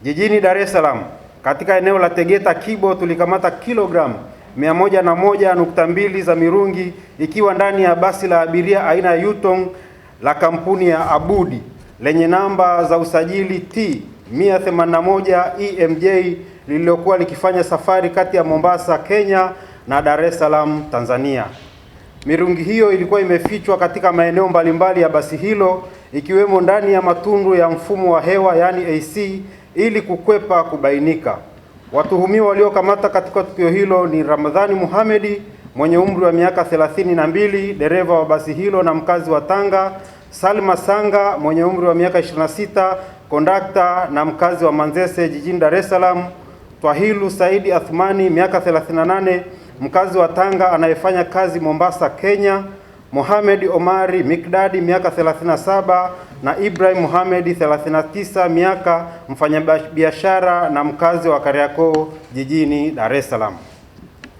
Jijini Dar es Salaam, katika eneo la Tegeta Kibo, tulikamata kilogramu 101.2 za mirungi ikiwa ndani ya basi la abiria aina ya Yutong la kampuni ya Abudi lenye namba za usajili T 181 EMJ lililokuwa likifanya safari kati ya Mombasa, Kenya na Dar es Salaam, Tanzania. Mirungi hiyo ilikuwa imefichwa katika maeneo mbalimbali ya basi hilo ikiwemo ndani ya matundu ya mfumo wa hewa yaani AC ili kukwepa kubainika. Watuhumiwa waliokamata katika tukio hilo ni Ramadhani Muhamedi mwenye umri wa miaka 32, dereva wa basi hilo na mkazi wa Tanga, Salma Sanga mwenye umri wa miaka 26, kondakta na mkazi wa Manzese jijini Dar es Salaam, Twahilu Saidi Athmani miaka 38, mkazi wa Tanga anayefanya kazi Mombasa, Kenya, Mohamed Omari Mikdadi miaka 37 na Ibrahim Mohamed 39 miaka, mfanyabiashara na mkazi wa Kariakoo jijini Dar es Salaam.